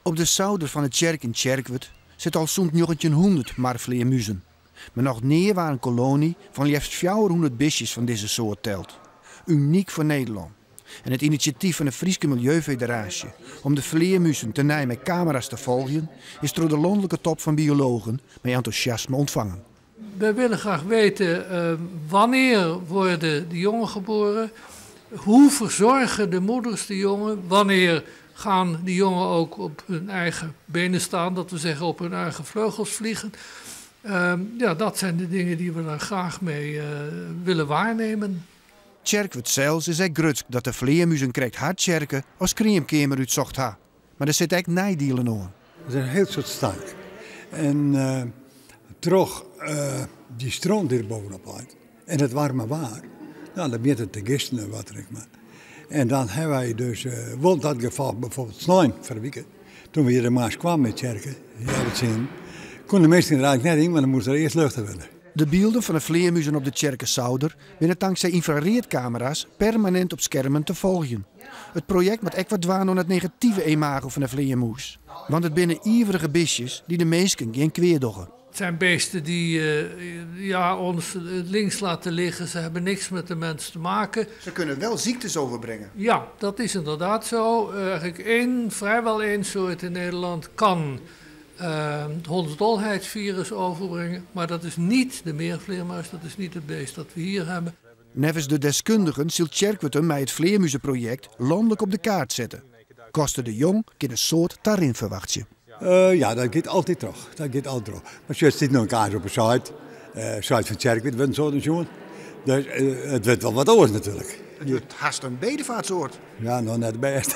Op de souder fan de tsjerke yn Tsjerkwert sitte al sûnt 1900 marflearmuzen. Mar noch nea waard in kolony fan leafst 400 bistjes fan dizze soart teld. Unyk foar Nederlân. En it inisjatyf fan de Fryske Miljeufederaasje om de flearmuzen tenei mei kamera's te folgjen is troch de lanlike top fan biologen mei entûsjasme ûntfongen. Wij willen graag weten wanneer worden de jongen geboren, hoe verzorgen de moeders de jongen, wanneer gaan de jongen ook op hun eigen benen staan, dat we zeggen op hun eigen vleugels vliegen. Ja, dat zijn de dingen die we daar graag mee willen waarnemen. Tsjerkwert sels is ek grutsk dat de flearmuzen krekt har tsjerke as kreamkeamer útsocht ha. Mar der sitte ek neidielen oan. Der is in hiel soad stank. En troch dy stront dy't der bovenop leit en it waarme waar, no, dan begjint it te gisten en wat ek mar. En dan ha wy dus wol dat gefal, bijvoorbeeld snein foar de wike, toen we hjir de moarns kwamen yn tsjerke, healwei tsienen, koene de minsken der eigentlik net yn, want dan moast der earst luchte wurde. De bylden fan de flearmuzen op de tsjerkesouder binne tanksij ynfrareadkamera's permanint op skermen te folgjen. It projekt moat ek wat dwaan oan it negative imago fan de flearmûs. Want it binne iverige bistjes dy't de minsken gjin kwea dogge. Het zijn beesten die ja, ons links laten liggen. Ze hebben niks met de mens te maken. Ze kunnen wel ziektes overbrengen. Ja, dat is inderdaad zo. Eigenlijk vrijwel één soort in Nederland kan het hondsdolheidsvirus overbrengen. Maar dat is niet de meervleermuis, dat is niet het beest dat we hier hebben. Neffens de deskundigen sil Tsjerkwert him mei it flearmuzeprojekt lanlik op de kaart sette. Koster de Jong kin in soad tarin ferwachtsje. Ja, dat giet altyd troch. Dat giet altyd troch. Mar sjoch, it stiet no in kaart op de site. Site fan Tsjerkwert wurdt in soad sjoen. Dus it wurdt wol wat oars natuerlik. It wurdt hast in bedevaartsoard. Ja, noch net bêst.